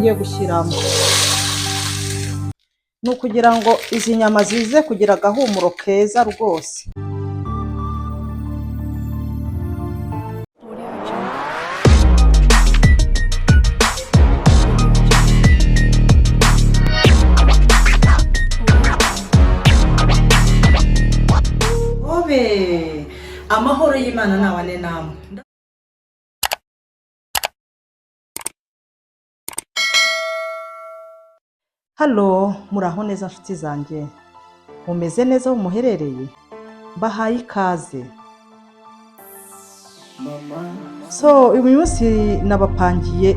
Ngiye gushyiramo ni ukugira ngo izi nyama zize kugira agahumuro keza rwose. Audio Jungle. Obe amahoro y'Imana nabane namwe. Halo, muraho neza nshuti zanjye, mumeze neza aho muherereye? Mbahaye ikaze. So uyu munsi nabapangiye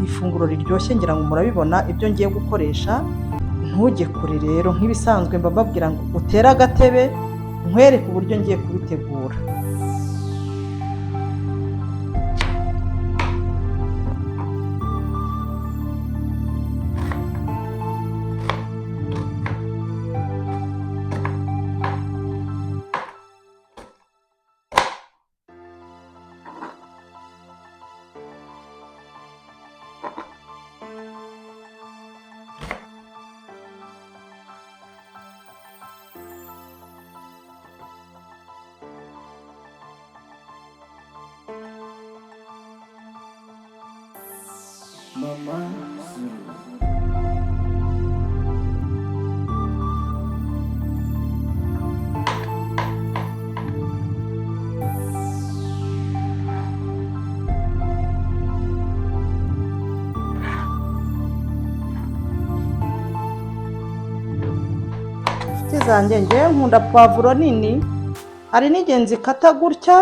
ifunguro riryoshye, ngira ngo murabibona ibyo ngiye gukoresha. Ntujye kure rero, nk'ibisanzwe mba mbabwira ngo utere agatebe nkwereke uburyo ngiye kubitegura. Mama Zulu. Inshuti zanjye, ngewe nkunda puwavuro nini. Hari n'igihe nzikata gutya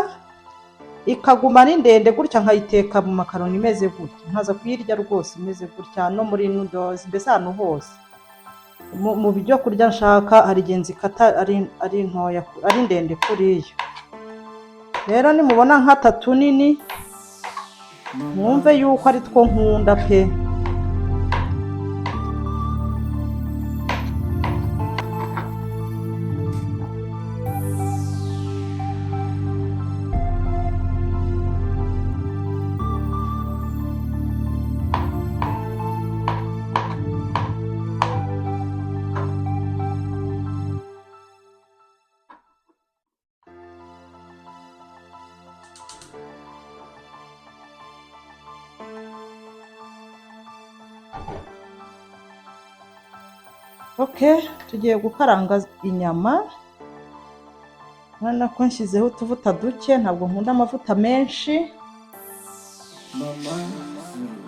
ikaguma ari ndende gutya, nkayiteka mu makaroni imeze gutya, nkaza kuyirya rwose imeze gutya, no muri noodles, mbese ahantu hose mu byo kurya nshaka. Hari igihe nzikata ari ntoya, ari ndende kuriya. Rero nimubona nkata tunini, mwumve yuko ari two nkunda pe. Ok, tugiye gukaranga inyama. Urabona ko nshyizeho utuvuta duke, ntabwo nkunda amavuta menshi. Mama Zulu.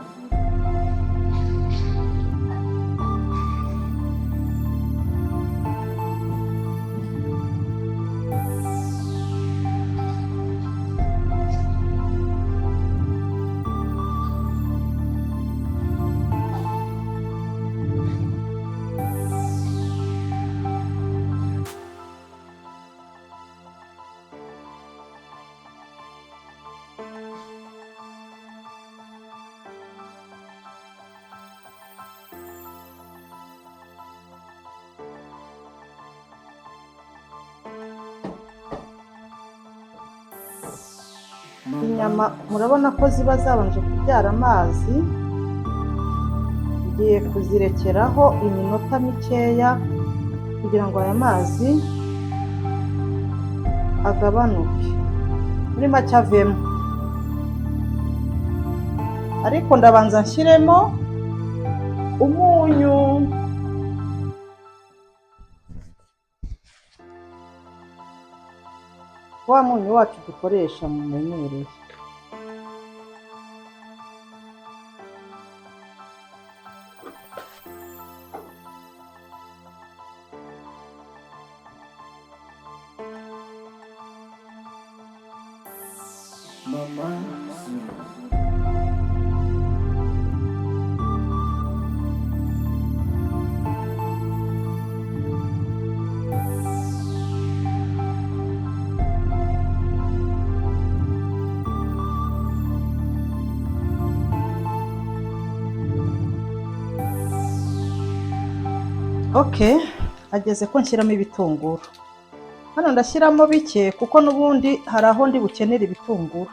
Inyama murabona ko ziba zabanje kubyara amazi. Ngiye kuzirekeraho iminota mikeya kugira ngo aya mazi agabanuke, muri make avemo. Ariko ndabanza nshyiremo umunyu. Wa munyu wacu dukoresha mumenyereye. Mama Zulu. Ok, ageze ko nshyiramo ibitunguru. Hano ndashyiramo bike kuko n'ubundi hari aho ndi bukenere ibitunguru.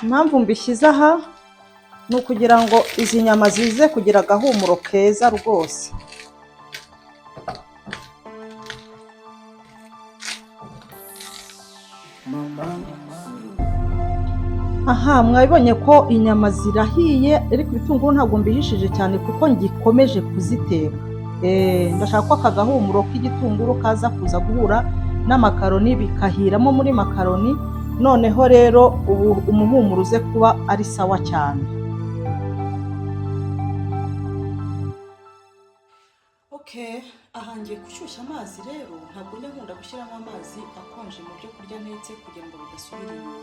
Impamvu mbishyize aha Ni ukugira ngo izi nyama zize kugira agahumuro keza rwose. Mama Suru. Aha mwabibonye ko inyama zirahiye, ariko ibitunguru ntabwo mbihishije cyane kuko ngikomeje kuziteka. Ndashaka ko aka gahumuro k'igitunguru kaza kuza guhura n'amakaroni bikahiramo muri makaroni, noneho rero ubu umuhumuro uze kuba ari sawa cyane. Okay, aha ngiye gushyushya amazi rero, ntabwo njya nkunda gushyiramo amazi akonje mu byo kurya ntetse kugira ngo bidasubira inyuma.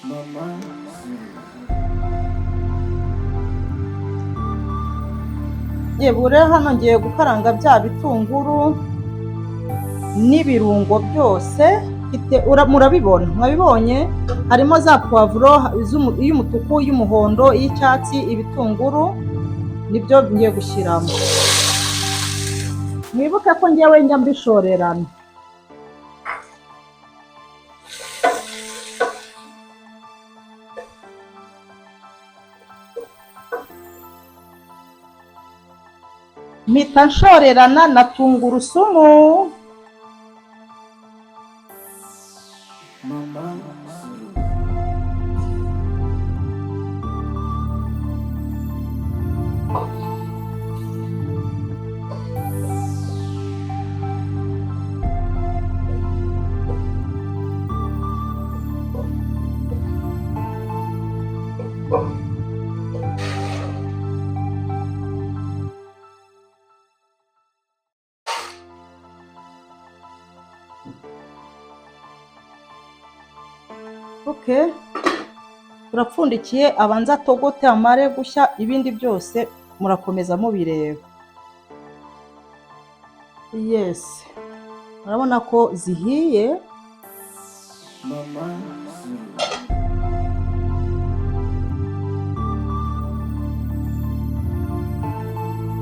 Mama Suru. Yebure hano ngiye gukaranga bya bitunguru n'ibirungo byose. Murabibona, mwabibonye harimo za puwavuro iy'umutuku, iy'umuhondo, iy'icyatsi, ibitunguru nibyo ngiye gushyiramo. Mwibuke ko ngewe njya mbishorerana. Mpita nshorerana na tungurusumu. Mama Suru. Okay. Turapfundikiye abanza atogote amare gushya, ibindi byose murakomeza mubireba. Yes, murabona ko zihiye. Mama Suru.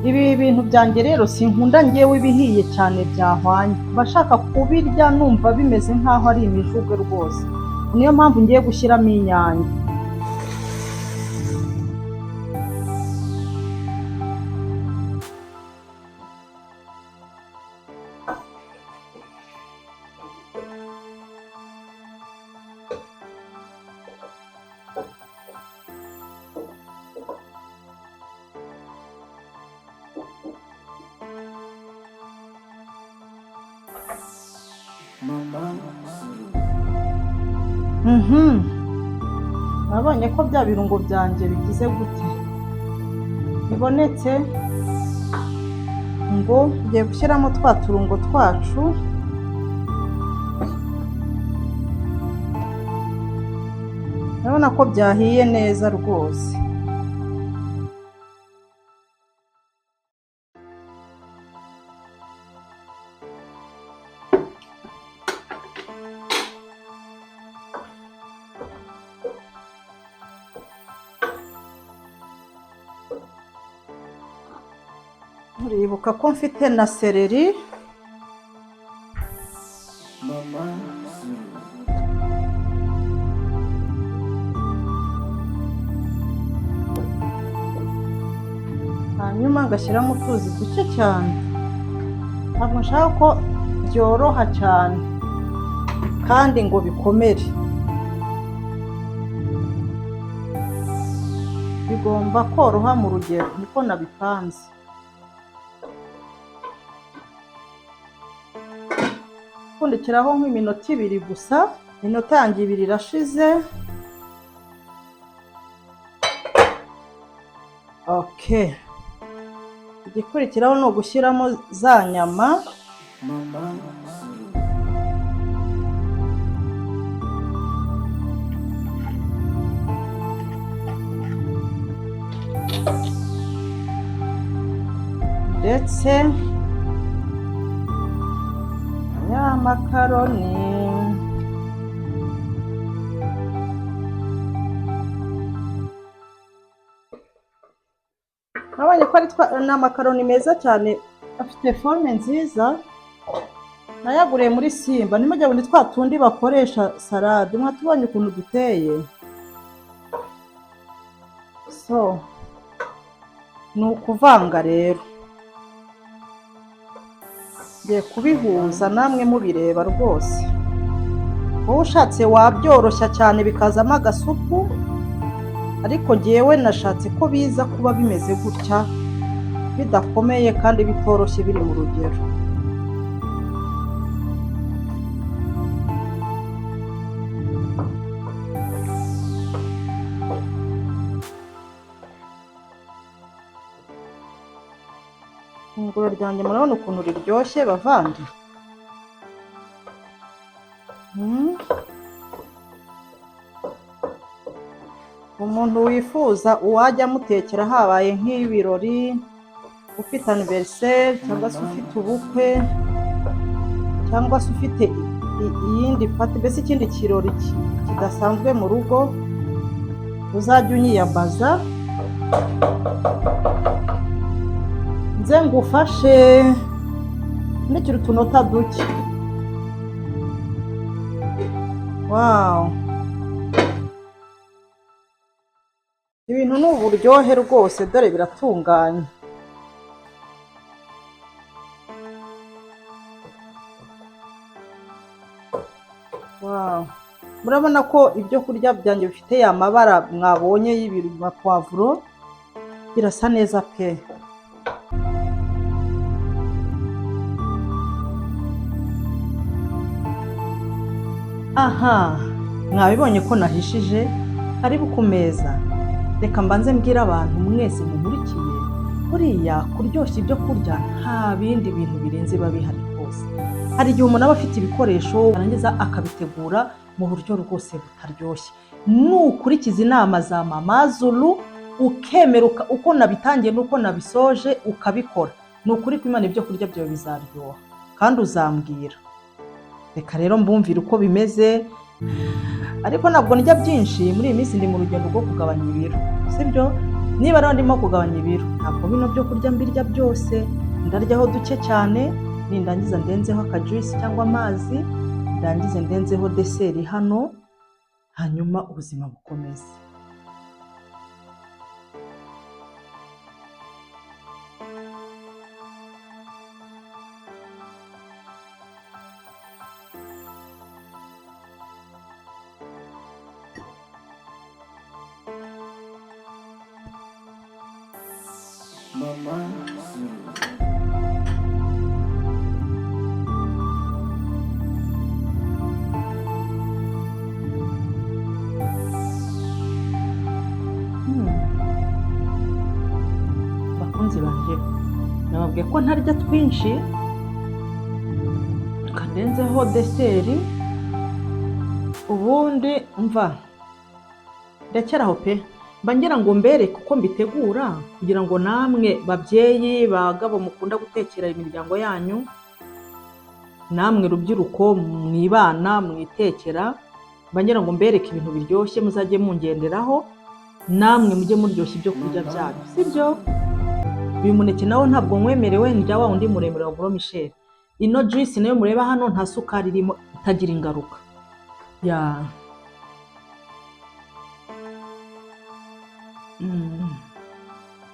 Ibi bintu byanjye rero sinkunda ngewe ibihiye cyane byahwanye, mba nshaka kubirya numva bimeze nk'aho ari imijugwe rwose. Niyo mpamvu ngiye gushyiramo inyanya. Mama Suru. Nabonye ko bya birungo byanjye bigize gute bibonetse, ngo ngiye gushyiramo twa turungo twacu. Urabona ko byahiye neza rwose. Muribuka ko mfite na seleri. Mama Suru. Hanyuma ngashyiramo utuzi duke cyane, ntabwo nshaka ko byoroha cyane kandi ngo bikomere, bigomba koroha mu rugero, niko nabipanze. Pfundikiraho nk'iminota ibiri gusa, iminota yanjye ibiri irashize. Okay. Igikurikiraho ni ugushyiramo za nyama. Mama Suru. Ndetse ya makaroni. Nabonye ko ni amakaroni meza cyane, afite forme nziza. Nayaguriye muri Simba. Nimujya ngo ni twa tundi bakoresha salade, mwatubonye ukuntu duteye. So ni ukuvanga rero, ngiye kubihuza namwe mubireba rwose. Wowe ushatse wabyoroshya cyane bikazamo agasupu, ariko ngewe nashatse ko biza kuba bimeze gutya, bidakomeye kandi bitoroshye, biri mu rugero. Ifunguro ryanjye murabona ukuntu riryoshye, bavandi. Umuntu wifuza uwajya amutekera habaye nk'ibirori, ufite anniversaire cyangwa se ufite ubukwe cyangwa se ufite iyindi party, mbese ikindi kirori kidasanzwe mu rugo, uzajya unyiyambaza nze ngufashe ndekera utunota duke. Wow, ibintu ni uburyohe rwose, dore biratunganye. Wow, murabona ko ibyo kurya byanjye bifite ya mabara mwabonye y'ibirungo puwavuro, birasa neza pe. Aha mwabibonye ko nahishije. Karibu ku meza. Reka mbanze mbwire abantu mwese munkurikiye, buriya kuryoshya ibyo kurya nta bindi bintu birenze biba bihari rwose. Hari igihe umuntu aba afite ibikoresho, yarangiza akabitegura mu buryo rwose butaryoshye. Nukurikiza inama za Mama Zulu, ukemera uko nabitangiye n'uko nabisoje ukabikora, ni ukuri ko Imana ibyo kurya byawe bizaryoha kandi uzambwira. Reka rero mbumvire uko bimeze, ariko ntabwo ndya byinshi. Muri iyi minsi ndi mu rugendo rwo kugabanya ibiro, sibyo? Niba rero ndimo kugabanya ibiro, ntabwo bino byo kurya mbirya byose, ndaryaho duke cyane. Nindangiza ndenzeho akajuice cyangwa amazi, ndangize ndenzeho dessert hano, hanyuma ubuzima bukomeze. Mama Zulu. Bakunzi banjye, nababwiye ko ntarya twinshi, kadenzeho dessert, ubundi mva ndekera aho pe. Mba ngira ngo mbereke uko mbitegura, kugira ngo namwe babyeyi bagabo mukunda gutekera imiryango yanyu, namwe rubyiruko mwibana mwitekera, mba ngira ngo mbereke ibintu biryoshye muzajye mungenderaho, namwe mujye muryoshya ibyo kurya byanyu, sibyo? Uyu muneke nawo ntabwo nkwemerewe, ndya wa wundi muremure wa Gros Michel. Ino juice nayo mureba hano nta sukari irimo, itagira ingaruka ya.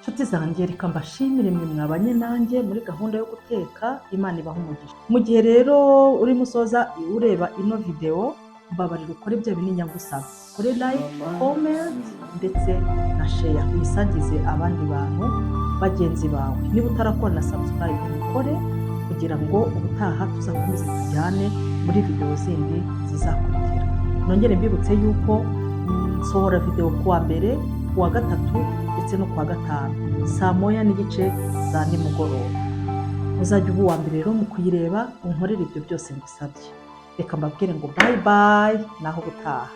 Nshuti zanjye, reka mbashimire mwe mwabanye nanjye muri gahunda yo guteka. Imana ibaha umugisha. Mu gihe rero urimo usoza ureba ino video, mbabarira ukore bya bindi nyagusaba, ukore like, comment ndetse na share, uyisangize abandi bantu bagenzi bawe. Niba utarakora na subscribe, ubikore kugira ngo ubutaha tuzakomeze tujyane muri video zindi zizakurikira. Nongere mbibutse yuko nsohora video kuwa mbere, kuwa gatatu ndetse no kuwa gatanu 1:30 za nimugoroba. Uzajya uba uwa mbere rero mu kuyireba, unkorere ibyo byose ngusabye. Reka mbabwire ngo bye bye, naho ubutaha.